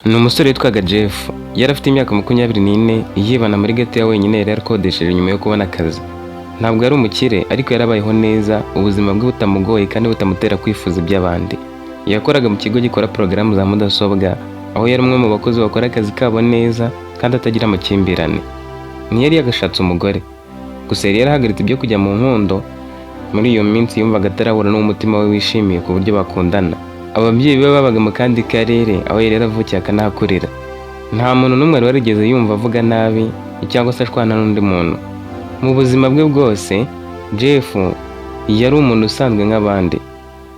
Ni umusore witwaga Jeff. Yari afite imyaka 24, yibana muri ghetto ya wenyine yari yarakodesheje nyuma yo kubona akazi. Ntabwo yari umukire, ariko yarabayeho neza, ubuzima bwe butamugoye kandi butamutera kwifuza iby'abandi. Yakoraga mu kigo gikora porogaramu za mudasobwa, aho yari umwe mu bakozi bakora akazi kabo neza kandi atagira amakimbirane. Ntiyari yagashatse umugore, gusa yari yarahagaritse ibyo kujya mu nkundo. Muri iyo minsi yumvaga atarahura n'umutima we wishimiye ku buryo bakundana. Ababyeyi be babaga mu kandi karere aho yari yaravukiye akanahakurira. Nta muntu n'umwe wari warigeze yumva avuga nabi cyangwa se ashwana n'undi muntu. Mu buzima bwe bwose, Jeff yari umuntu usanzwe nk'abandi.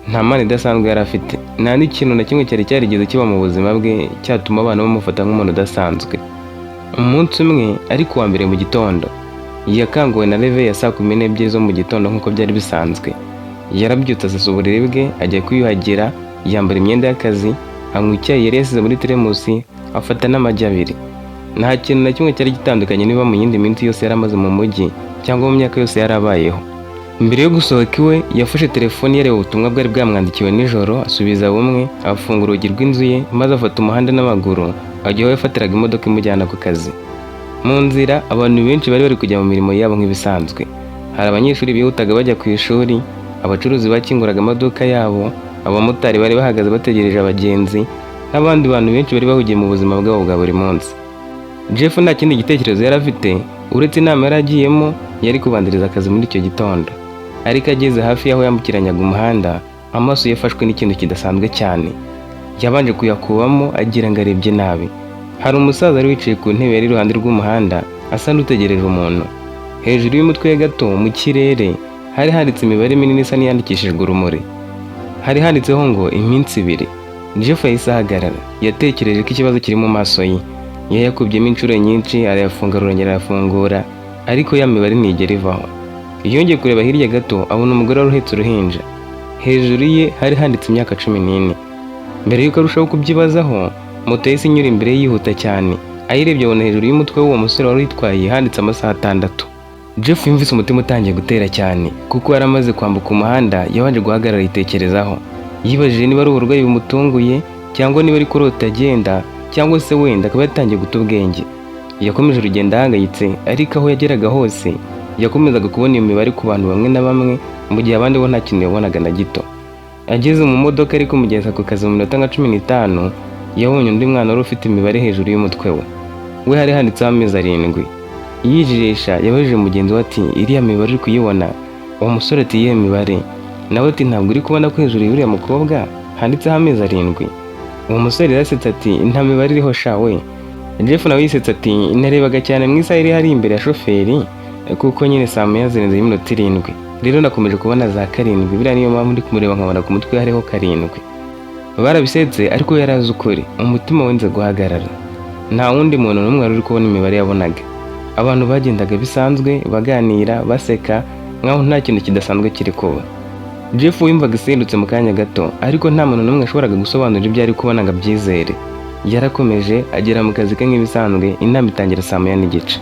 Nta mpano idasanzwe yari afite, nta n'ikintu na kimwe cyari cyarigeze kiba mu buzima bwe cyatuma abantu bamufata nk'umuntu udasanzwe. Umunsi umwe, ariko wa mbere mu gitondo, yakanguwe na réveil ya saa 12 zo mu gitondo nk'uko byari bisanzwe. Yarabyutse, asasa uburiri bwe, ajya kwiyuhagira, yambara imyenda y'akazi, anywa icyayi yari yasize muri teremusi, afata n'amagi abiri. Nta kintu na kimwe cyari gitandukanye niba mu yindi minsi yose yari amaze mu mujyi cyangwa mu myaka yose yari abayeho. Mbere yo gusohoka iwe, yafashe telefoni yareba ubutumwa bwari bwamwandikiwe nijoro, asubiza bumwe, afunga urugi rw'inzu ye, maze afata umuhanda n'amaguru ajya aho yafatiraga imodoka imujyana ku kazi. Mu nzira, abantu benshi bari bari kujya mu mirimo yabo nk'ibisanzwe. Hari abanyeshuri bihutaga bajya ku ishuri, abacuruzi bakinguraga amaduka yabo, abamotari bari bahagaze bategereje abagenzi, n'abandi bantu benshi bari bahugiye mu buzima bwabo bwa buri munsi. Jeff nta kindi gitekerezo yari afite uretse inama yari agiyemo yari kubanziriza akazi muri icyo gitondo. Ariko ageze hafi y'aho yambukiranyaga umuhanda, amaso ye yafashwe n'ikintu kidasanzwe cyane. Yabanje kuyakubamo agira ngo arebye nabi. Hari umusaza wari wicaye ku ntebe yari iruhande rw'umuhanda, asa n'utegereje umuntu. Hejuru y'umutwe we gato mu kirere hari handitse imibare minini isa n'iyandikishijwe urumuri. Hari handitseho ngo iminsi 2. Jeff yahise ahagarara. Yatekereje ko ikibazo kiri mu maso ye. Yayakubyemo inshuro nyinshi, arayafunga, arongera arayafungura, ariko ya mibare ntigera ivaho. Yongeye kureba hirya gato, abona umugore wari uhetse uruhinja. Hejuru ye hari handitse imyaka 14. Mbere y'uko arushaho kubyibazaho, moto yahise inyura imbere ye yihuta cyane. Ayirebye, abona hejuru y'umutwe w'uwo musore wari uyitwaye handitse amasaha 6. Jeff yumvise umutima utangiye gutera cyane, kuko yari amaze kwambuka umuhanda. Yabanje guhagarara yitekerezaho. Yibajije niba ari uburwayi bumutunguye, cyangwa niba ari kurota agenda, cyangwa se wenda akaba yatangiye guta ubwenge. Yakomeje urugendo ahangayitse, ariko aho yageraga hose yakomezaga kubona iyo mibare ku bantu bamwe na bamwe, mu gihe abandi bo nta kintu yabonaga na gito. Ageze mu modoka ari kumugeza ku kazi mu minota nka 15, yabonye undi mwana wari ufite imibare hejuru y'umutwe we. We hari handitseho amezi 7. Yijijisha, yabajije mugenzi we ati: "Iriya mibare uri kuyibona?" Uwo musore ati: "Iyihe mibare?" Nawe ati: "Ntabwo uri kubona ko hejuru y'uriya mukobwa handitseho amezi 7?" Uwo musore yarasetse ati: "Nta mibare iriho sha we." Jeff nawe yisetse ati: "Narebaga cyane mu isaha iri hari imbere ya shoferi, kuko nyine saa 1 zirenze iminota 7, rero nakomeje kubona za 7. Biriya niyo mpamvu ndi kumureba nkabona ku mutwe hariho 7." Barabisetse, ariko yari azi ukuri. Umutima wenze guhagarara. Nta wundi muntu n'umwe wari uri kubona imibare yabonaga. Abantu bagendaga bisanzwe, baganira, baseka nkaho nta kintu kidasanzwe kiri kuba. Jeff wumvaga isindutse mu kanya gato, ariko nta muntu n'umwe washoboraga gusobanura ibyo ari kubona ngo abyizere. Yarakomeje agera mu kazi ke nk'ibisanzwe. Inama itangira saa 1:30.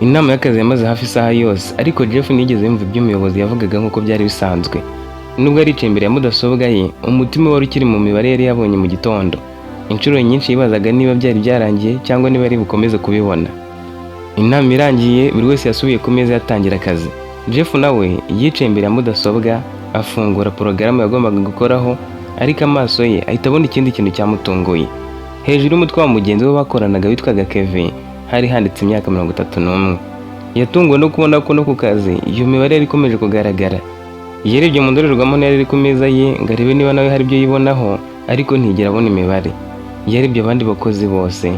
Inama y'akazi yamaze hafi isaha yose, ariko Jeff ntiyigeze yumva ibyo umuyobozi yavugaga nk'uko byari bisanzwe. Nubwo yari yicaye imbere ya mudasobwa ye, umutima wari ukiri mu mibare yari yabonye mu gitondo. Inshuro nyinshi yibazaga niba byari byarangiye cyangwa niba ari bukomeze kubibona. Inama irangiye, buri wese yasubiye ku meza yatangira akazi. Jeff nawe yicaye imbere ya mudasobwa, afungura porogaramu yagombaga gukoraho, ariko amaso ye ahita abona ikindi kintu cyamutunguye. Hejuru y'umutwe wa mugenzi we bakoranaga witwaga Kevin hari handitse imyaka 31. Yatunguwe no kubona ko no ku kazi iyo mibare yari ikomeje kugaragara. Yarebye mu ndorerwamo yari iri ku meza ye ngo arebe niba nawe hari ibyo yibonaho, ariko ntiyigera abona imibare. Yarebye abandi bakozi bose,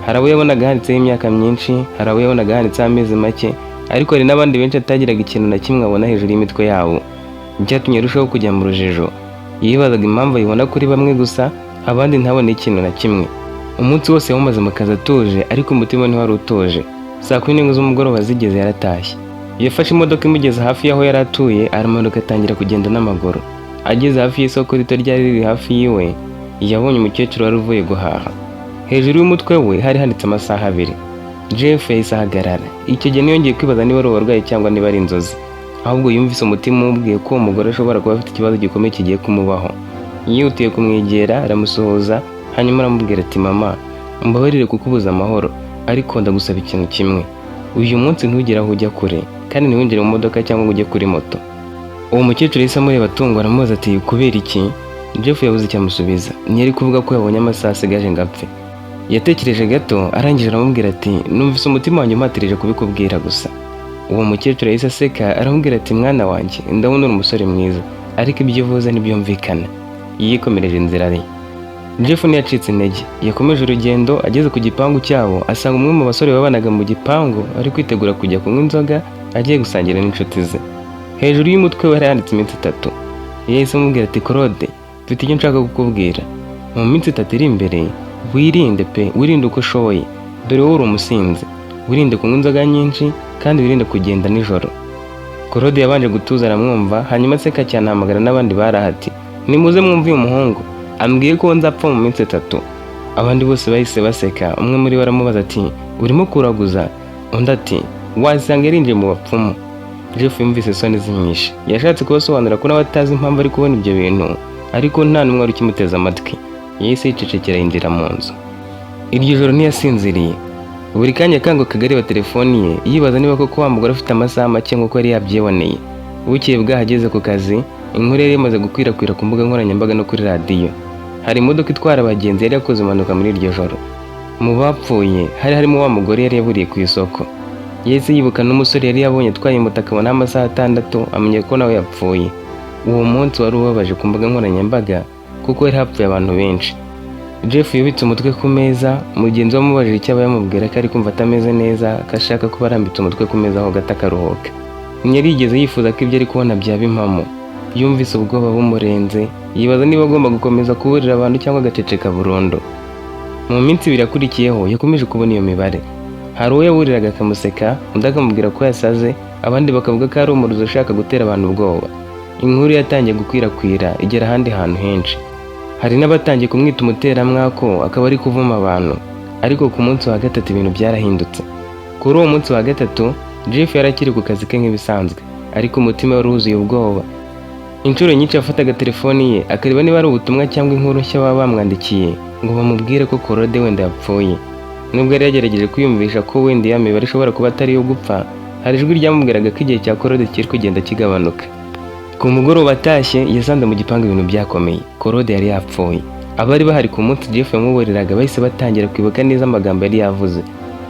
hari abo yabonaga handitseho imyaka myinshi, hari abo yabonaga handitseho amezi make, ariko hari n'abandi benshi atagiraga ikintu na kimwe abona hejuru y'imitwe yabo. Byatumye arushaho kujya mu rujijo. Yibazaga impamvu ayibona kuri bamwe gusa, abandi ntabone ikintu na kimwe. Umunsi wose yawumaze mu kazi atuje, ariko umutima ntiwari utuje. Saa 11 z'umugoroba zigeze, yaratashye. Yafashe imodoka imugeza hafi y'aho yari atuye, aramanuka atangira kugenda n'amaguru. Ageze hafi y'isoko rito ryari riri hafi yiwe, yabonye umukecuru wari uvuye guhaha. Hejuru y'umutwe we hari handitse amasaha 2. Jeff yahise ahagarara. Icyo gihe ntiyongeye kwibaza niba ari uburwayi cyangwa niba ari inzozi, ahubwo yumvise umutima umubwiye ko uwo mugore ashobora kuba afite ikibazo gikomeye kigiye kumubaho. Yihutiye kumwegera, aramusuhuza, hanyuma aramubwira ati: "Mama." Umbabarire kukubuza amahoro, ariko ndagusaba ikintu kimwe. Uyu munsi ntugire aho ujya kure, kandi ntiwinjire mu modoka cyangwa ngo ujye kuri moto." Uwo mukecuru yahise amureba atungwa, aramubaza ati: "Kubera iki?" Jeff yabuze icyo amusubiza. Ntiyari kuvuga ko yabonye amasaha asigaje ngo apfe. Yatekereje gato, arangije aramubwira ati: "Numvise umutima wanjye umpatirije kubikubwira gusa." Uwo mukecuru yahise aseka, aramubwira ati: "Mwana wanjye, ndabona uri umusore mwiza, ariko ibyo uvuze ntibyumvikana." Yikomereje inzira ye. Jeff ntiyacitse intege, yakomeje urugendo. Ageze ku gipangu cyabo, asanga umwe mu basore babanaga mu gipangu ari kwitegura kujya kunywa inzoga, agiye gusangira n'inshuti ze. Hejuru y'umutwe we hari handitse iminsi 3. Yahise amubwira ati: "Claude, mfite icyo nshaka kukubwira. Mu minsi 3 iri imbere, wirinde pe, wirinde uko ushoboye. Dore wowe uri umusinzi. Wirinde kunywa inzoga nyinshi kandi wirinde kugenda nijoro." Claude yabanje gutuza, aramwumva, hanyuma aseka cyane, ahamagara n'abandi bari aho ati: "Nimuze mwumve uyu muhungu, ambwiye ko nzapfa mu minsi 3." Abandi bose bahise baseka. Umwe muri bo aramubaza ati: "Urimo kuraguza?" Undi ati: "Wasanga yarinjiye mu bapfumu." Jeff yumvise isoni zimwishe. Yashatse kubasobanurira ko nawe atazi impamvu ari kubona ibyo bintu, ariko nta n'umwe wari ukimuteze amatwi. Yahise yicecekera, yinjira mu nzu. Iryo joro ntiyasinziriye. Buri kanya akangukaga areba telefoni ye, yibaza niba koko wa mugore afite amasaha make nk'uko yari yabyiboneye. Bukeye bwaho ageze ku kazi, inkuru yari yamaze gukwirakwira ku mbuga nkoranyambaga no kuri radiyo. Hari imodoka itwara abagenzi yari yakoze impanuka muri iryo joro. Mu bapfuye hari harimo wa mugore yari yaburiye ku isoko. Yahise yibuka n'umusore yari yabonye atwaye moto, akabonaho amasaha 6, amenya ko nawe yapfuye. Uwo munsi wari ubabaje ku mbuga nkoranyambaga, kuko hari hapfuye abantu benshi. Jeff yubitse umutwe ku meza. Mugenzi we amubajije icyo aba, yamubwira ko ari kumva atameze neza, ko ashaka kuba arambitse umutwe ku meza aho gato akaruhuka. Ntiyari yigeze yifuza ko ibyo ari kubona byaba impamo. Yumvise ubwoba bumurenze, yibaza niba agomba gukomeza kuburira abantu cyangwa agaceceka burundu. Mu minsi 2 yakurikiyeho, yakomeje kubona iyo mibare. Hari uwo yaburiraga akamuseka, undi akamubwira ko yasaze, abandi bakavuga ko ari umurozi ushaka gutera abantu ubwoba. Inkuru yatangiye gukwirakwira, igera ahandi hantu henshi. Hari n'abatangiye kumwita umuteramwako, akaba ari kuvuma abantu. Ariko ku munsi wa gatatu ibintu byarahindutse. Kuri uwo munsi wa gatatu, Jeff yari akiri ku kazi ke nk'ibisanzwe, ariko umutima wari wuzuye ubwoba. Inshuro nyinshi yafataga telefoni ye akareba niba ari ubutumwa cyangwa inkuru nshya baba bamwandikiye ngo bamubwire ko Claude wenda yapfuye. Nubwo yari yagerageje kwiyumvisha ko wenda iya mibare ishobora kuba atari iyo gupfa, hari ijwi ryamubwiraga ko igihe cya Claude kiri kugenda kigabanuka. Ku mugoroba atashye, yasanze mu gipangu ibintu byakomeye. Claude yari yapfuye. Abari bahari ku munsi Jeff yamuburiraga bahise batangira kwibuka neza amagambo yari yavuze.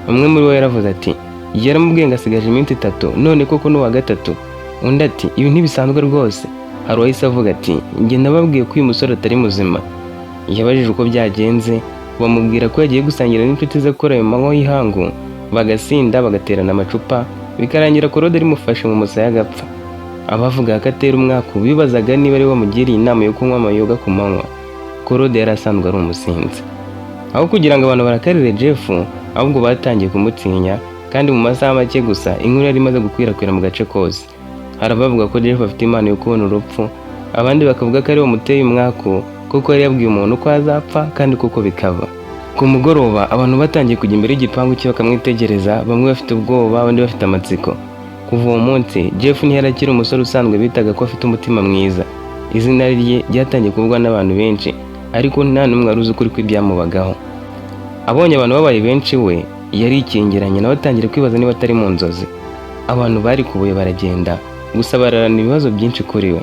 Umwe muri bo yaravuze ati: "Yaramubwiye ngo asigaje iminsi 3, none koko n'uwa gatatu." Undi ati: "Ibi ntibisanzwe rwose." Hari uwahise avuga ati: "Njye nababwiye ko uyu musore atari muzima." Yabajije uko byagenze, bamubwira ko yagiye gusangira n'inshuti ze kuri ayo manywa y'ihangu, bagasinda, bagaterana amacupa, bikarangira Claude rimufashe mu musaya agapfa. Abavugaga ko atera umwaku bibazaga niba ari we wamugiriye inama yo kunywa amayoga ku manywa. Claude yari asanzwe ari umusinzi. Aho kugira ngo abantu barakarire Jeff, ahubwo batangiye kumutinya, kandi mu masaha make gusa inkuru yari imaze gukwirakwira mu gace kose. Hari abavuga ko Jeff afite impano yo kubona urupfu, abandi bakavuga ko ari we wamuteye umwaku, kuko yari yabwiye umuntu ko azapfa kandi koko bikaba. Ku mugoroba abantu batangiye kujya imbere y'igipangu cye bakamwitegereza, bamwe bafite ubwoba, abandi bafite amatsiko. Kuva uwo munsi, Jeff ntiyari akiri umusore usanzwe bitaga ko afite umutima mwiza. Izina rye ryatangiye kuvugwa n'abantu benshi, ariko nta n'umwe wari uzi ukuri kw'ibyamubagaho. Abonye abantu babaye benshi, we yarikingiranye, nawe atangira kwibaza niba atari mu nzozi. Abantu bari kubuye baragenda, gusa bararana ibibazo byinshi kuri we.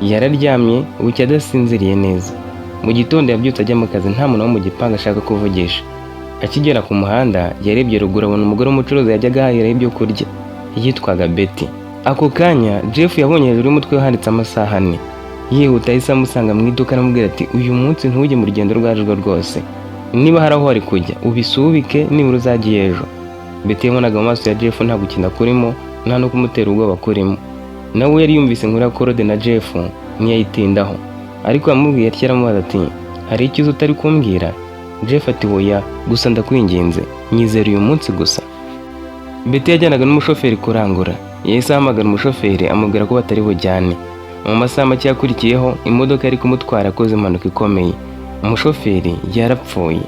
Yararyamye bucya adasinziriye neza. Mu gitondo yabyutse ajya mu kazi, nta muntu wo mu gipangu ashaka kuvugisha. Akigera ku muhanda, yarebye ruguru, abona umugore w'umucuruzi yajyaga ahahiraho ibyo kurya, yitwaga Betty. Ako kanya Jeff yabonye hejuru y'umutwe we handitse amasaha 4. Yihuta yahise amusanga mu iduka, aramubwira ati: "Uyu munsi ntujye mu rugendo urwo ari rwo rwose. Niba hari aho wari kujya, ubisubike, nibura uzagiye ejo." Betty yabonaga mu maso ya Jeff nta gukina kurimo, nta no kumutera ubwoba kurimo. Nawe yari yumvise inkuru ya Claude na Jeff, ntiyayitindaho, ariko yamubwiye atya, aramubaza ati: "Hari icyo uzi utari kumbwira?" Jeff ati: "Oya, gusa ndakwinginze, nyizera uyu munsi gusa." Betty yajyanaga n'umushoferi kurangura. Yahise ahamagara umushoferi, amubwira ko batari bujyane. Mu masaha make yakurikiyeho, imodoka yari kumutwara akoze impanuka ikomeye, umushoferi yarapfuye.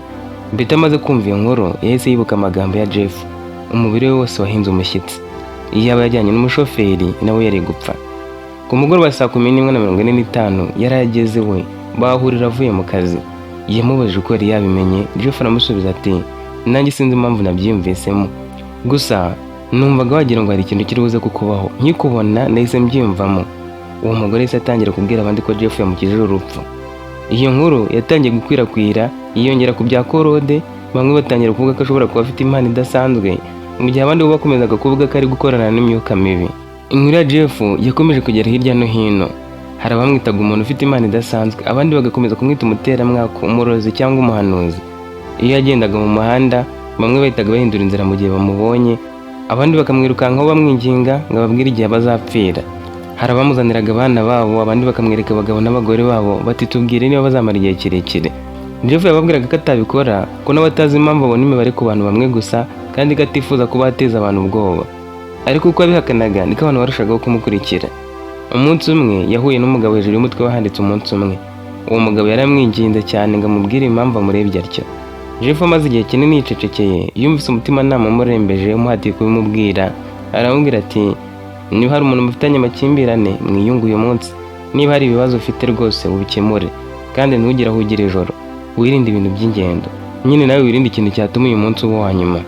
Betty amaze kumva iyo nkuru, yahise yibuka amagambo ya Jeff. Umubiri we wose wahinze umushyitsi. Iyo aba yajyanye n'umushoferi, nawe yari gupfa. Ku mugoroba saa 11:45 yari ageze iwe, bahurira avuye mu kazi. Yamubajije uko yari yabimenye. Jeff aramusubiza ati: "Nanjye sinzi impamvu nabyiyumvisemo, gusa numvaga wagira ngo hari ikintu kiri buze kukubaho. Nkikubona nahise mbyiyumvamo." Uwo mugore yahise atangira kubwira abandi ko Jeff yamukijije urupfu. Iyo nkuru yatangiye gukwirakwira, yiyongera ku bya Claude. Bamwe batangira kuvuga ko ashobora kuba afite impano idasanzwe, mu gihe abandi bo bakomezaga kuvuga ko ari gukorana n'imyuka mibi. Inkuru ya Jeff yakomeje kugera hirya no hino. Hari abamwitaga umuntu ufite impano idasanzwe, abandi bagakomeza kumwita umuteramwaka, umurozi cyangwa umuhanuzi. Iyo yagendaga mu muhanda, bamwe bahitaga bahindura inzira mu gihe bamubonye, abandi bakamwirukankaho bamwinginga ngo ababwire igihe bazapfira. Hari abamuzaniraga abana babo, abandi bakamwereka abagabo n'abagore babo bati: "Tubwire niba bazamara igihe kirekire." Jeff yababwiraga ko atabikora, ko nawe atazi impamvu abona imibare ku bantu bamwe gusa, kandi ko atifuza kuba ateza abantu ubwoba. Ariko uko yabihakanaga niko abantu barushagaho kumukurikira. Umunsi umwe yahuye n'umugabo hejuru y'umutwe we handitse umunsi umwe. Uwo mugabo yaramwinginze cyane ngo amubwire impamvu amurebye atyo. Jeff amaze igihe kinini yicecekeye, yumvise umutimanama umurembeje umuhatiye kubimubwira. Aramubwira ati: "Niba hari umuntu mufitanye amakimbirane, mwiyunge uyu munsi. Niba hari ibibazo ufite rwose ubikemure, kandi ntugire aho ugira ijoro. Wirinde ibintu by'ingendo nyine, nawe wirinde ikintu cyatuma uyu munsi uba uwa nyuma."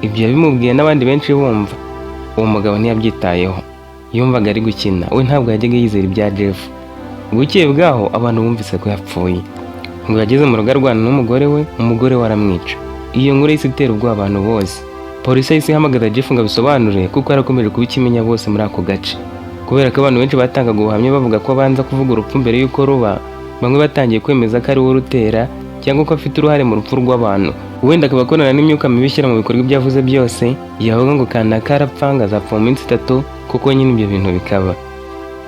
Ibyo yabimubwiye n'abandi benshi bumva. Uwo mugabo ntiyabyitayeho, yumvaga ari gukina. We ntabwo yajyaga yizera ibya Jeff. Bukeye bwaho abantu bumvise ko yapfuye. Ngo yageze mu rugo arwana n'umugore we, umugore we aramwica. Iyo nkuru yahise itera ubwoba abantu bose. Polisi yahise ihamagaza Jeff ngo abisobanure, kuko yarakomeje kuba ikimenya bose muri ako gace. Kubera ko abantu benshi batangaga ubuhamya bavuga ko abanza kuvuga urupfu mbere y'uko ruba, bamwe batangiye kwemeza ko ari we urutera cyangwa ko afite uruhare mu rupfu rw'abantu, wenda akaba akorana n'imyuka mibi ishyira mu bikorwa ibyo avuze byose. Yavuga ngo kanaka arapfa, ngo azapfa mu minsi 3, kuko nyine ibyo bintu bikaba.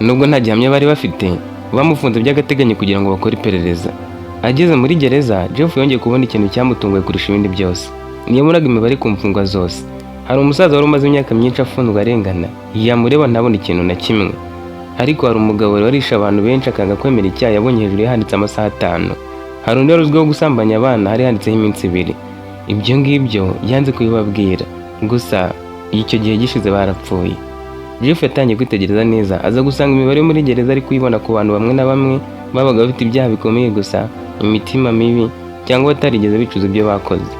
Nubwo nta gihamya bari bafite, bamufunze by'agateganyo kugira ngo bakore iperereza. Ageze muri gereza, Jeff yongeye kubona ikintu cyamutunguye kurusha ibindi byose. Ntiyabonaga imibare ku mfungwa zose. Hari umusaza wari umaze imyaka myinshi afunzwe arengana, yamureba ntabone ikintu na kimwe. Ariko hari umugabo wari warishe abantu benshi akanga kwemera icyaha, yabonye hejuru ye handitse amasaha 5. Hari undi wari uzwiho gusambanya abana, hari handitseho iminsi 2. Ibyo ngibyo yanze kubibabwira, gusa icyo gihe gishize barapfuye. Jeff yatangiye kwitegereza neza, aza gusanga imibare yo muri gereza ari kuyibona ku bantu bamwe na bamwe babaga bafite ibyaha bikomeye gusa, imitima mibi cyangwa batarigeze bicuza ibyo bakoze.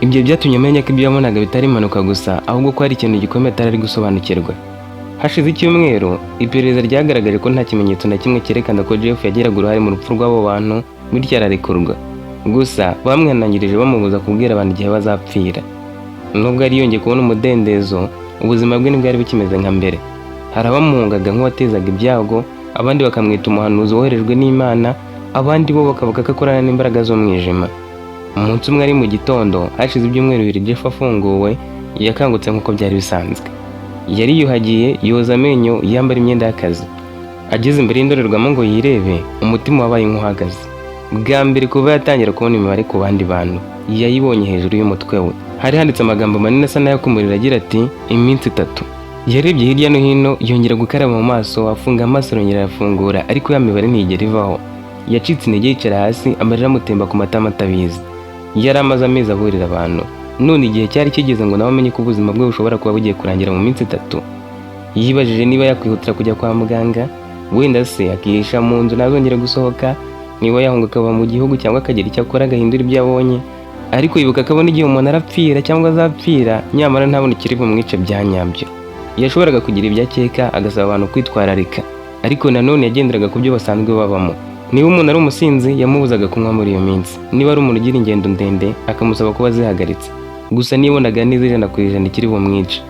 Ibyo byatumye amenya ko ibyo yabonaga bitari impanuka gusa, ahubwo ko hari ikintu gikomeye atari ari gusobanukirwa. Hashize icyumweru, iperereza ryagaragaje ko nta kimenyetso na kimwe cyerekana ko Jeff yagiraga uruhare mu rupfu rw'abo bantu, bityo ararekurwa. Gusa bamwihanangirije bamubuza kubwira abantu igihe bazapfira. Nubwo yari yongeye kubona umudendezo, ubuzima bwe ntibwari bukimeze nka mbere. Hari abamuhungaga nk'uwatezaga ibyago, abandi bakamwita umuhanuzi woherejwe n'Imana, abandi bo bakavuga ko akorana n'imbaraga z'umwijima. Umunsi umwe ari mu gitondo, hashize ibyumweru 2 Jeff afunguwe, yakangutse nk'uko byari bisanzwe. Yariyuhagiye, yoza amenyo, yambara imyenda y'akazi. Ageze imbere y'indorerwamo ngo yirebe, umutima wabaye nk'uhagaze. Bwa mbere kuva yatangira kubona imibare ku bandi bantu, yayibonye hejuru y'umutwe we. Hari handitse amagambo manini asa n'ayakumurira agira ati: "Iminsi 3." Yarebye hirya no hino, yongera gukaraba mu maso, afunga amaso, arongera arafungura, ariko ya mibare ntiyigera ivaho. Yacitse intege, yicara hasi, amarira amutemba ku matama atabizi. Yari amaze amezi aburira abantu, none igihe cyari kigeze ngo nawe amenye ko ubuzima bwe bushobora kuba bugiye kurangira mu minsi 3. Yibajije niba yakwihutira kujya kwa muganga, wenda se akihisha mu nzu ntazongere gusohoka, niba yahunga akava mu gihugu cyangwa akagira icyo akora agahindura ibyo abonye. Ariko yibuka ko abona igihe umuntu arapfira cyangwa azapfira, nyamara ntabone ikiri bumwice bya nyabyo. Yashoboraga kugira ibyo akeka, agasaba abantu kwitwararika, ariko nanone yagenderaga ku byo basanzwe babamo. Niba umuntu ari umusinzi, yamubuzaga kunywa muri iyo minsi. Niba ari umuntu ugira ingendo ndende, akamusaba kuba azihagaritse. Gusa nibonaga neza 100% ikiri bumwice.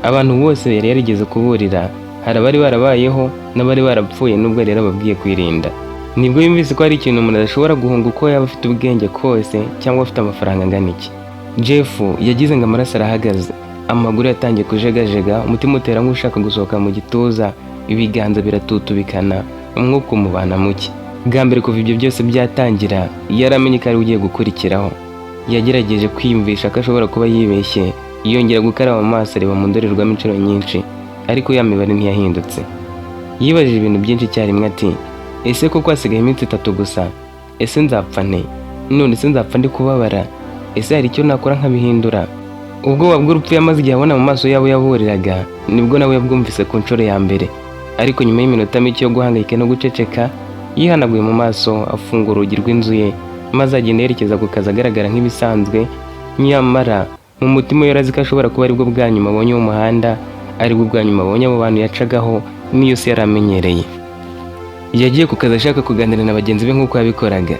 Abantu bose yari yarigeze kuburira, hari abari barabayeho n'abari barapfuye nubwo yari yarababwiye kwirinda. Nibwo yumvise ko hari ikintu umuntu adashobora guhunga, uko yaba afite ubwenge kose cyangwa afite amafaranga angana iki. Jeff yagize ngo amaraso arahagaze, amaguru yatangiye kujegajega, umutima utera nk'ushaka gusohoka mu gituza, ibiganza biratutubikana, umwuka umubana muke. Bwa mbere kuva ibyo byose byatangira, yari amenye ko ari we ugiye gukurikiraho. Yagerageje kwiyumvisha ko ashobora kuba yibeshye, yongera gukaraba mu maso, areba mu ndorerwamo inshuro nyinshi, ariko ya mibare ntiyahindutse. Yibajije ibintu byinshi icyarimwe ati: "Ese koko hasigaye iminsi 3 gusa? Ese nzapfa nte? None se nzapfa ndi kubabara? Ese hari icyo nakora nkabihindura?" Ubwoba bw'urupfu yamaze igihe abona mu maso yabo yaburiraga, nibwo nawe yabwumvise ku nshuro ya mbere. Ariko nyuma y'iminota mike yo guhangayika no guceceka, yihanaguye mu maso, afungura urugi rw'inzu ye, Maze agenda yerekeza ku kazi agaragara nk'ibisanzwe, nyamara mu mutima we yari azi ko ashobora kuba aribwo bwa nyuma abonye uwo muhanda, aribwo bwa nyuma abonye abo bantu yacagaho n'iyo si yari amenyereye. Yagiye ku kazi ashaka kuganira na bagenzi be nk'uko yabikoraga.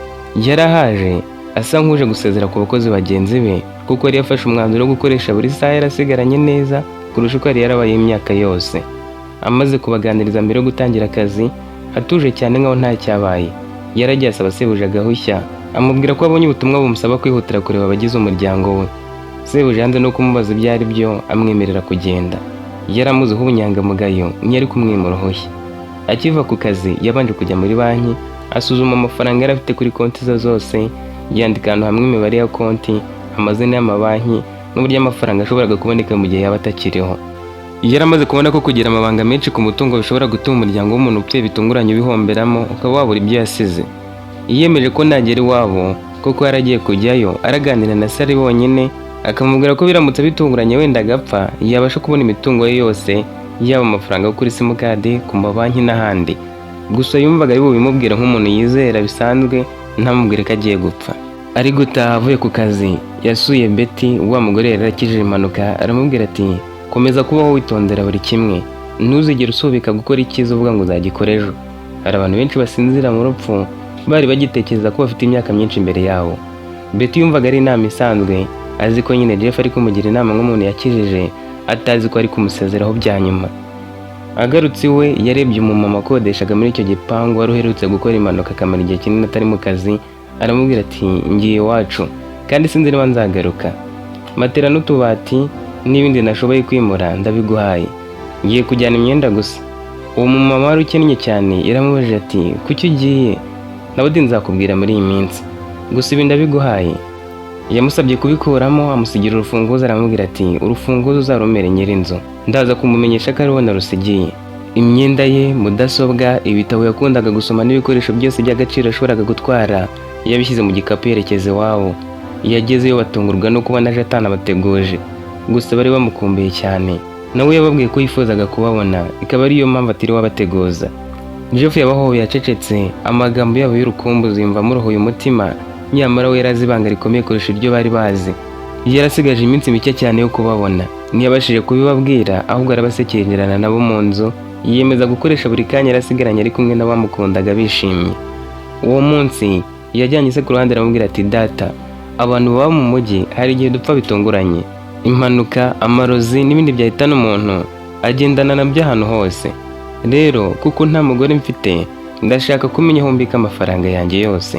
Yarahaje asa nk'uje gusezera ku bakozi bagenzi be, kuko yari yafashe umwanzuro wo gukoresha buri saha yarasigaranye neza kurusha uko yari yarabayeho imyaka yose. Amaze kubaganiriza mbere yo gutangira akazi, atuje cyane nkaho nta cyabaye, yaragiye asaba sebuja agahushya, amubwira ko abonye ubutumwa bumusaba kwihutira kureba abagize umuryango we. Sebuja yanze no kumubaza ibyo ari byo, amwemerera kugenda. Yaramuziho ubunyangamugayo, ntiyari kumwima uruhushya. Akiva ku kazi yabanje kujya muri banki, asuzuma amafaranga yari afite kuri konti ze zose, yandika ahantu hamwe imibare ya konti, amazina y'amabanki n'uburyo amafaranga ashoboraga kuboneka mu gihe yaba atakiriho. Yari amaze kubona ko kugira amabanga menshi ku mutungo bishobora gutuma umuryango w'umuntu upfuye bitunguranye ubihomberamo, ukaba wabura ibyo yasize. Yiyemeje ko nagera iwabo, kuko yaragiye kujyayo, araganira na se ari bonyine, akamubwira ko biramutse bitunguranye wenda agapfa, yabasha kubona imitungo ye yose, yaba amafaranga yo kuri simukadi, ku mabanki n'ahandi. Gusa yumvaga ari bubimubwira nk'umuntu yizera bisanzwe, ntamubwire ko agiye gupfa. Ari gutaha avuye ku kazi, yasuye Betty, wa mugore yari yarakijije impanuka, aramubwira ati: "Komeza kubaho witondera buri kimwe, ntuzigere usubika gukora icyiza uvuga ngo uzagikora ejo. Hari abantu benshi basinzira mu rupfu bari bagitekereza ko bafite imyaka myinshi imbere yabo." Betty yumvaga ari inama isanzwe, azi ko nyine Jeff ari kumugira inama nk'umuntu yakijije, atazi ko ari kumusezeraho bya nyuma. Agarutse iwe, yarebye umumama akodeshaga muri icyo gipangu wari uherutse gukora impanuka akamara igihe kinini atari mu kazi, aramubwira ati: "Ngiye iwacu kandi sinzi niba nzagaruka. Matera n'utubati n'ibindi nashoboye kwimura ndabiguhaye, ngiye kujyana imyenda gusa." Uwo mumama wari ukennye cyane yaramubajije ati: "Kuki ugiye?" Nawe ati: "Nzakubwira muri iyi minsi, gusa ibi ndabiguhaye." Yamusabye kubikuramo, amusigira urufunguzo, aramubwira ati: "Urufunguzo uzarumere nyir'inzu, ndaza kumumenyesha ko ariwo narusigiye." Imyenda ye, mudasobwa, ibitabo yakundaga gusoma n'ibikoresho byose by'agaciro yashoboraga gutwara yabishyize mu gikapu yerekeza iwabo. Yagezeyo batungurwa no kubona aje atanabateguje, gusa bari bamukumbuye cyane. Nawe yababwiye ko yifuzaga kubabona, ikaba ariyo mpamvu atiriwe abateguza. Jeff yabahoboye acecetse, amagambo yabo y'urukumbuzi yumva amurohoye umutima, nyamara we yari azi ibanga rikomeye kurusha iryo bari bazi. Yarasigaje iminsi mike cyane yo kubabona, ntiyabashije kubibabwira, ahubwo arabasekererana nabo mu nzu, yiyemeza gukoresha buri kanya yarasigaranye ari kumwe n'abamukundaga bishimye. Uwo munsi yajyanye se ku ruhande, aramubwira ati: "Data, abantu baba mu mujyi hari igihe dupfa bitunguranye. Impanuka, amarozi n'ibindi byahitana umuntu agendana nabyo ahantu hose. Rero kuko nta mugore mfite, ndashaka kumenya aho mbika amafaranga yanjye yose.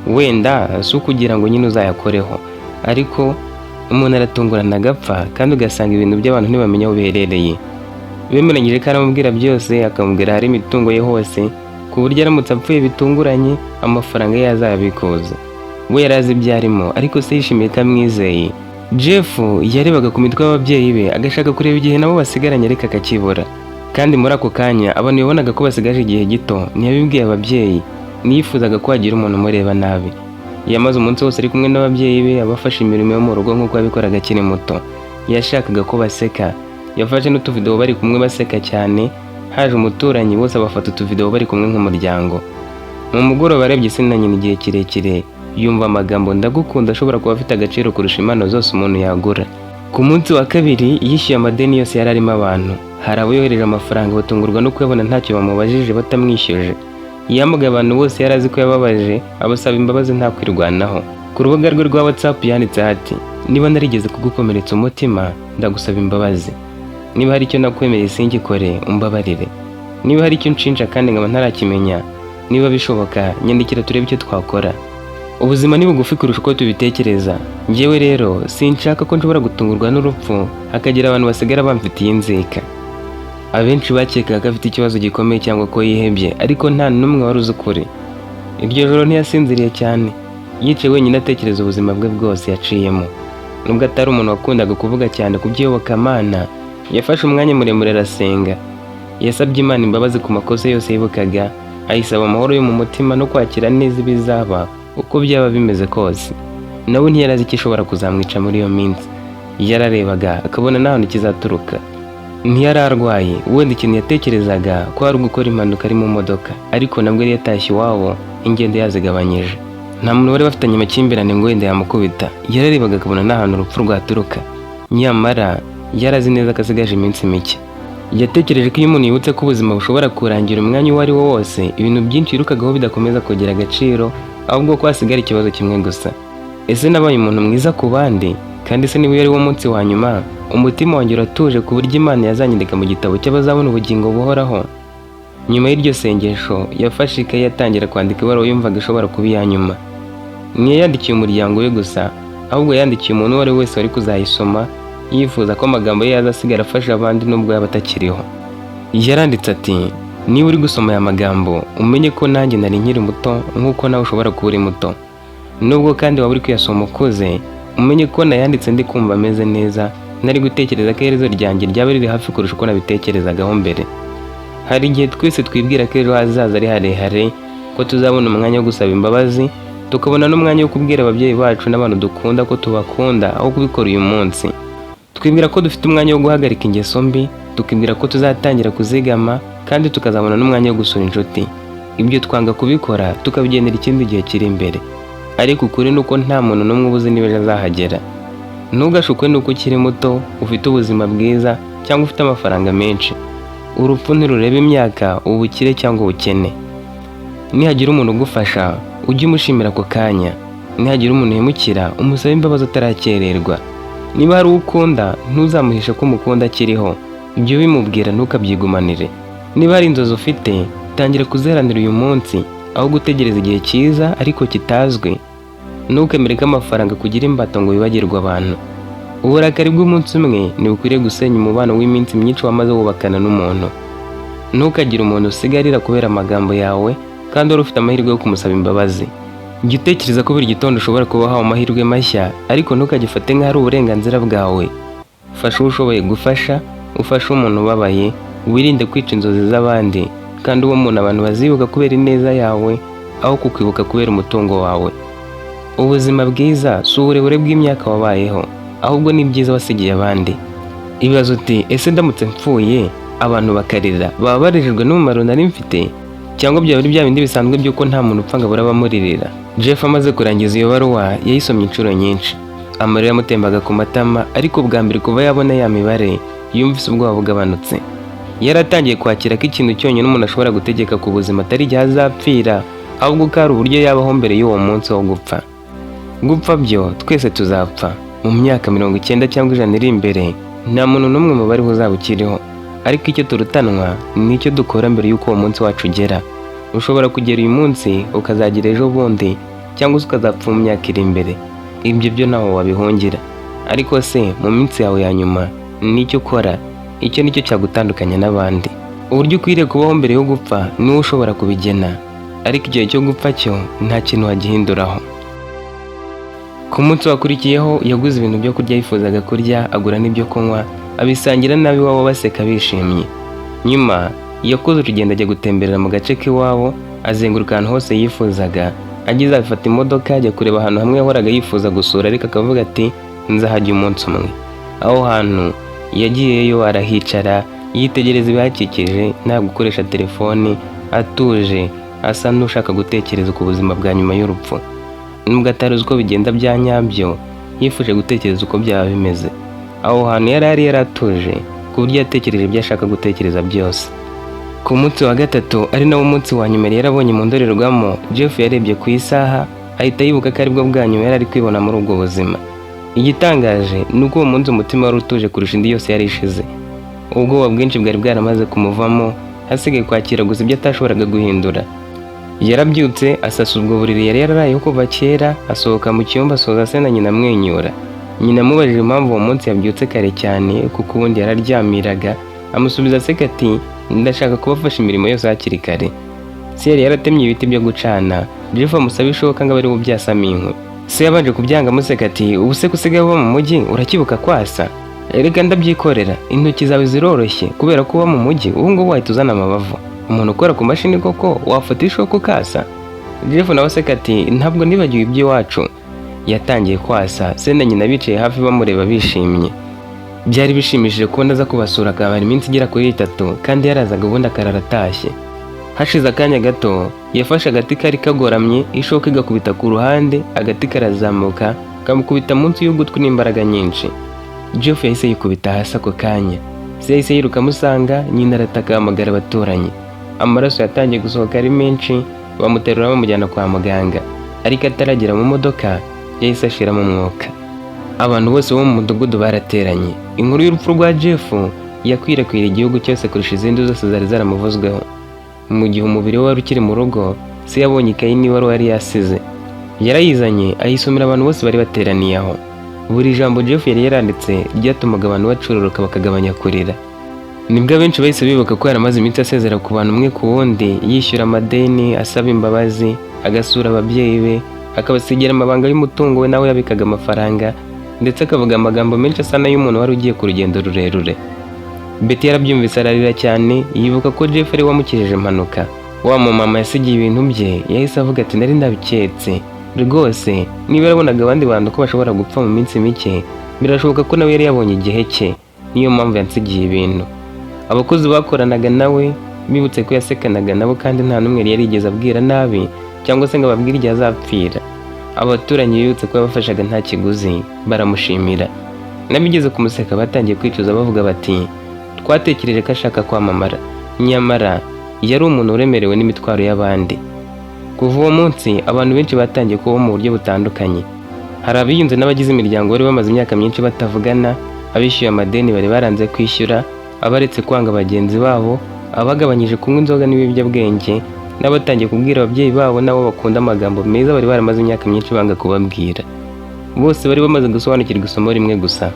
Wenda si ukugira ngo nyine uzayakoreho, ariko umuntu aratungurana agapfa, kandi ugasanga ibintu by'abantu ntibamenya aho biherereye." Bemeranyije ko aramubwira byose, akamubwira ahari imitungo ye hose, ku buryo aramutse apfuye bitunguranye amafaranga ye yazayabikuza. We yari azi ibyo arimo, ariko se yishimiye ko amwizeye. Jeff yarebaga ku mitwe y'ababyeyi be agashaka kureba igihe nabo basigaranye, ariko akakibura. Kandi muri ako kanya abantu yabonaga ko basigaje igihe gito. Ntiyabibwiye ababyeyi, ntiyifuzaga ko hagira umuntu umureba nabi. Yamaze umunsi wose ari kumwe n'ababyeyi be, abafasha imirimo yo mu rugo nk'uko yabikoraga akiri muto. Yashakaga ko baseka, yafashe n'utuvidewo bari kumwe baseka cyane. Haje umuturanyi, bose bafata utuvidewo bari kumwe nk'umuryango. Mu mugoroba arebye se na nyina igihe kirekire, yumva amagambo "ndagukunda" ashobora kuba afite agaciro kurusha impano zose umuntu yagura. Ku munsi wa kabiri yishyuye amadeni yose yari arimo abantu. Hari abo yohereje amafaranga batungurwa no kuyabona ntacyo bamubajije, batamwishyuje. Yahamagaye abantu bose yari azi ko yababaje, abasaba imbabazi nta kwirwanaho. Ku rubuga rwe rwa WhatsApp yanditseho ati: "Niba narigeze kugukomeretsa umutima, ndagusaba imbabazi. Niba hari icyo nakwemereye singikore, umbabarire. Niba hari icyo unshinja kandi nkaba ntarakimenya, niba bishoboka nyandikira turebe icyo twakora. Ubuzima ni bugufi kurusha uko tubitekereza. Njyewe rero sinshaka ko nshobora gutungurwa n'urupfu hakagira abantu basigara bamfitiye inzika." Abenshi bakekaga ko afite ikibazo gikomeye cyangwa ko yihebye, ariko nta n'umwe wari uzi ukuri. Iryo joro ntiyasinziriye cyane, yicaye wenyine atekereza ubuzima bwe bwose yaciyemo. Nubwo atari umuntu wakundaga kuvuga cyane ku by'iyobokamana, yafashe umwanya muremure arasenga. Yasabye Imana imbabazi ku makosa yose yibukaga, ayisaba amahoro yo mu mutima no kwakira neza ibizaba uko byaba bimeze kose. Nawe ntiyari azi icyo ishobora kuzamwica muri iyo minsi. Yararebaga akabona nta hantu kizaturuka. Ntiyari arwaye, wenda ikintu yatekerezaga ko ari ugukora impanuka ari mu modoka, ariko nabwo yari yatashye iwabo ingendo yazigabanyije. Nta muntu wari bafitanye amakimbirane ngo wenda yamukubita. Yararebaga akabona n'ahantu urupfu rwaturuka. Nyamara yari azi neza ko asigaje iminsi mike. Yatekereje ko iyo umuntu yibutse ko ubuzima bushobora kurangira umwanya uwo ari wo wose, ibintu byinshi yirukagaho bidakomeza kugira agaciro, ahubwo ko hasigara ikibazo kimwe gusa: ese nabaye umuntu mwiza ku bandi? Kandi se niba uyu ari wo munsi wa nyuma, umutima wanjye uratuje ku buryo Imana yazanyandika mu gitabo cy'abazabona ubugingo buhoraho? Nyuma y'iryo sengesho, yafashe ikayi atangira kwandika ibaruwa yumvaga ishobora kuba iya nyuma. Ntiyayandikiye umuryango we gusa, ahubwo yandikiye umuntu uwo ari we wese wari kuzayisoma, yifuza ko amagambo ye yazasigara afasha abandi nubwo yaba atakiriho. Yaranditse ati: "Niba uri gusoma aya magambo, umenye ko nanjye nari nkiri muto nk'uko nawe ushobora kuba uri muto. Nubwo kandi waba uri kuyasoma ukuze, umenye ko nayanditse ndi kumva ameze neza, nari gutekereza ko iherezo ryanjye ryaba riri hafi kurusha uko nabitekerezagaho mbere. Hari igihe twese twibwira ko ejo hazaza ari harehare, ko tuzabona umwanya wo gusaba imbabazi, tukabona n'umwanya wo kubwira ababyeyi bacu n'abantu dukunda ko tubakunda, aho kubikora uyu munsi. Twibwira ko dufite umwanya wo guhagarika ingeso mbi, tukibwira ko tuzatangira kuzigama kandi tukazabona n'umwanya wo gusura inshuti. Ibyo twanga kubikora, tukabigenera ikindi gihe kiri imbere. Ariko ukuri ni uko nta muntu n'umwe uba uzi niba ejo azahagera. Ntugashukwe n'uko ukiri muto, ufite ubuzima bwiza cyangwa ufite amafaranga menshi. Urupfu ntirureba imyaka, ubukire cyangwa ubukene. Nihagira umuntu ugufasha, ujye umushimira ako kanya. Nihagira umuntu uhemukira, umusabe imbabazi utarakererwa. Niba hari uwo ukunda, ntuzamuhishe ko umukunda akiriho. Ibyo ubimubwira, ntukabyigumanire. Niba hari inzozi ufite, tangira kuziharanira uyu munsi aho gutegereza igihe cyiza ariko kitazwi. Ntukemere ko amafaranga kugira imbata ngo wibagirwe abantu. Uburakari bw'umunsi umwe ntibukwiriye gusenya umubano w'iminsi myinshi wamaze wubakana n'umuntu. Ntukagire umuntu usigarira kubera amagambo yawe kandi wari ufite amahirwe yo kumusaba imbabazi. Jya utekereza ko buri gitondo ushobora kuba wahawe amahirwe mashya, ariko ntukagifate nk'aho ari uburenganzira bwawe. Fasha uwo ushoboye gufasha, ufashe umuntu ubabaye, wirinde kwica inzozi z'abandi, kandi uwo muntu abantu bazibuka kubera ineza yawe aho kukwibuka kubera umutungo wawe. Ubuzima bwiza si uburebure bw'imyaka wabayeho, ahubwo ni ibyiza wasigiye abandi. Ibaze uti: ese ndamutse mpfuye abantu bakarira, baba barijijwe n'umumaro nari mfite, cyangwa byaba ari bya bindi bisanzwe by'uko nta muntu upfa ngo abure abamuririra?" Jeff amaze kurangiza iyo baruwa, yayisomye inshuro nyinshi, amarira yamutembaga ku matama, ariko bwa mbere kuva yabona ya mibare, yumvise ubwoba bugabanutse. Yari atangiye kwakira ko ikintu cyonyine umuntu ashobora gutegeka ku buzima atari igihe azapfira, ahubwo ko ari uburyo yabaho mbere y'uwo munsi wo gupfa. Gupfa byo twese tuzapfa. Mu myaka 90 cyangwa 100 iri imbere, nta muntu n'umwe mu bariho uzaba ukiriho. Ariko icyo turutanwa ni icyo dukora mbere y'uko uwo munsi wacu ugera. Ushobora kugera uyu munsi, ukazagira ejo bundi, cyangwa se ukazapfa mu myaka iri imbere. Ibyo byo ntaho wabihungira. Ariko se mu minsi yawe ya nyuma nicyo ukora, icyo nicyo cyagutandukanya n'abandi. Uburyo ukwiriye kubaho mbere yo gupfa niwo ushobora kubigena, ariko igihe cyo gupfa cyo nta kintu wagihinduraho. Ku munsi wakurikiyeho, yaguze ibintu byo kurya yifuzaga kurya, agura n'ibyo kunywa, abisangira n'ab'iwabo baseka bishimye. Nyuma yakoze urugendo ajya gutemberera mu gace k'iwabo, azenguruka ahantu hose yifuzaga. Ageze afata imodoka ajya kureba ahantu hamwe yahoraga yifuza gusura, ariko akavuga ati: "Nzahajya umunsi umwe." Aho hantu yagiyeyo, arahicara, yitegereza ibihakikije, nta gukoresha telefoni, atuje, asa n'ushaka gutekereza ku buzima bwa nyuma y'urupfu. Nubwo atari uzi uko bigenda bya nyabyo, yifuje gutekereza uko byaba bimeze. Aho hantu yari ari yaratuje ku buryo yatekereje ibyo ashaka gutekereza byose. Ku munsi wa gatatu, ari nawo munsi wa nyuma yari yarabonye mu ndorerwamo, Jeff yarebye ku isaha ahita yibuka ko aribwo bwa nyuma yari ari kwibona muri ubwo buzima. Igitangaje ni uko uwo munsi umutima wari utuje kurusha indi yose yari ishize. Ubwoba bwinshi bwari bwaramaze kumuvamo, hasigaye kwakira gusa ibyo atashoboraga guhindura. Yarabyutse, asasa ubwo buriri yari yararayeho kuva kera, asohoka mu cyumba, asoza se na nyina amwenyura. Nyina amubajije impamvu uwo munsi yabyutse kare cyane kuko ubundi yararyamiraga, amusubiza aseka ati: "Ndashaka kubafasha imirimo yose hakiri kare." Se yari yaratemye ibiti byo gucana. Jeff amusaba ishoka ngo abe ari bubyasamo inkwi. Se yabanje kubyanga amuseka ati: "Ubu se ko usigaye uba mu mujyi, urakibuka kwasa? Reka ndabyikorera, intoki zawe ziroroshye kubera ko uba mu mujyi. Ubu ngubu wahita uzana amabavu. Umuntu ukora ku mashini koko wafata ishoka ukasa?" Jeff nawe aseka ati: "Ntabwo nibagiwe iby'iwacu." Yatangiye kwasa, se na nyina bicaye hafi bamureba bishimye. Byari bishimishije kubona aza kubasura akamara iminsi igera kuri 3, kandi yarazaga ubundi akarara atashye. Hashize akanya gato, yafashe agati kari kagoramye, ishoka igakubita ku ruhande, agati karazamuka kamukubita munsi y'ugutwi n'imbaraga nyinshi. Jeff yahise yikubita hasi ako kanya. Se yahise yiruka amusanga, nyina arataka, ahamagara abaturanyi. Amaraso yatangiye gusohoka ari menshi, bamuterura bamujyana kwa muganga, ariko ataragera mu modoka yahise ashiramo umwuka. Abantu bose bo mu mudugudu barateranye. Inkuru y'urupfu rwa Jeff yakwirakwira igihugu cyose kurusha izindi zose zari zaramuvuzweho. Mu gihe umubiri we wari ukiri mu rugo, se yabonye ikayi n'ibaruwa yari yasize. Yarayizanye, ayisomera abantu bose bari bateraniye aho. Buri jambo Jeff yari yaranditse ryatumaga abantu bacururuka, bakagabanya kurira. Nibwo abenshi bahise bibuka ko yaramaze iminsi asezera ku bantu umwe ku wundi, yishyura amadeni, asaba imbabazi, agasura ababyeyi be, akabasigira amabanga y'umutungo we nawe yabikaga amafaranga, ndetse akavuga amagambo menshi asa n'ay'umuntu wari ugiye ku rugendo rurerure. Betty yarabyumvise ararira cyane, yibuka ko Jeff ari we wamukijije impanuka. Wa mumama yasigiye ibintu bye yahise avuga ati: "Nari ndabiketse rwose. Niba yarabonaga abandi bantu ko bashobora gupfa mu minsi mike, birashoboka ko nawe yari yabonye igihe cye, niyo mpamvu yansigiye ibintu." Abakozi bakoranaga nawe bibutse ko yasekanaga nabo kandi nta n'umwe yari yarigeze abwira nabi cyangwa se ngo ababwire igihe azapfira. Abaturanyi bibutse ko yabafashaga nta kiguzi, baramushimira. N'abigeze kumuseka batangiye kwicuza, bavuga bati: "Twatekereje ko ashaka kwamamara, nyamara yari umuntu uremerewe n'imitwaro y'abandi." Kuva uwo munsi, abantu benshi batangiye kubaho mu buryo butandukanye. Hari abiyunze n'abagize imiryango bari bamaze imyaka myinshi batavugana, abishyuye amadeni bari baranze kwishyura, abaretse kwanga bagenzi babo, abagabanyije kunywa inzoga n'ibiyobyabwenge, n'abatangiye kubwira ababyeyi babo nabo bakunda amagambo meza bari baramaze imyaka myinshi banga kubabwira. Bose bari bamaze gusobanukirwa isomo rimwe gusa: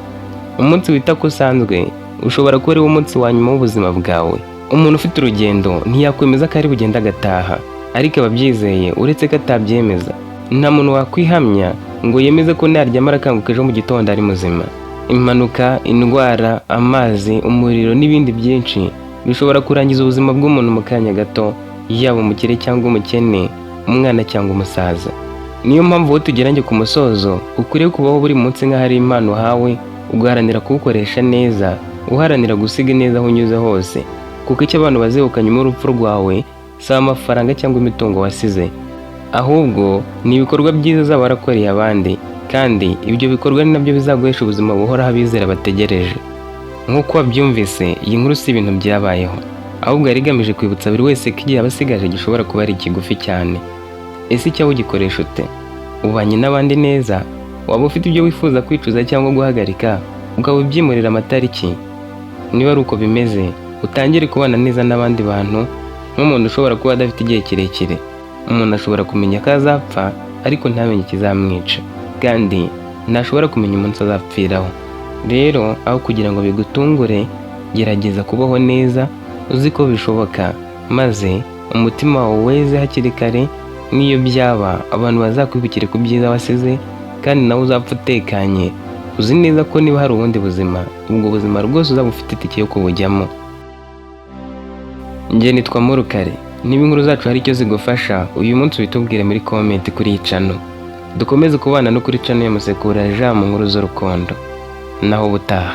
umunsi wita ko usanzwe ushobora kuba ari wo munsi wa nyuma w'ubuzima bwawe. Umuntu ufite urugendo ntiyakwemeza ko ari bugende agataha, ariko aba abyizeye, uretse ko atabyemeza. Nta muntu wakwihamya ngo yemeze ko naryama arakanguka ejo mu gitondo ari muzima. Impanuka, indwara, amazi, umuriro n'ibindi byinshi bishobora kurangiza ubuzima bw'umuntu mu kanya gato, yaba umukire cyangwa umukene, umwana cyangwa umusaza. Niyo mpamvu wowe tugeranye ku musozo, ukwiriye kubaho buri munsi nk'aho ari impano uhawe, ugaharanira kuwukoresha neza, uharanira gusiga neza aho unyuze hose, kuko icyo abantu bazibuka nyuma y'urupfu rwawe si amafaranga cyangwa imitungo wasize, ahubwo ni ibikorwa byiza uzaba warakoreye abandi, kandi ibyo bikorwa ni nabyo bizaguhesha ubuzima buhoraho abizera bategereje. Nk'uko wabyumvise, iyi nkuru si ibintu byabayeho, ahubwo yari igamije kwibutsa buri wese ko igihe aba asigaje gishobora kuba ari kigufi cyane. Ese icyawe ugikoresha ute? Ubanye n'abandi neza? Waba ufite ibyo wifuza kwicuza cyangwa guhagarika, ukaba ubyimurira amatariki? Niba ari uko bimeze, utangire kubana neza n'abandi bantu nk'umuntu ushobora kuba adafite igihe kirekire. Umuntu ashobora kumenya ko azapfa, ariko ntamenye ikizamwica, kandi ntashobora kumenya umunsi azapfiraho. Rero aho kugira ngo bigutungure, gerageza kubaho neza uzi ko bishoboka, maze umutima wawe weze hakiri kare. N'iyo byaba, abantu bazakwibukire ku byiza wasize, kandi nawe uzapfa utekanye, uzi neza ko niba hari ubundi buzima, ubwo buzima rwose uzaba ufite itike yo kubujyamo. Njye nitwa Murukare. Niba inkuru zacu hari icyo zigufasha uyu munsi, ubitubwire muri comment kuri iyi channel. Dukomeze kubana no kuri channel ya Musekura Jean mu nkuru z'urukundo. Naho ubutaha.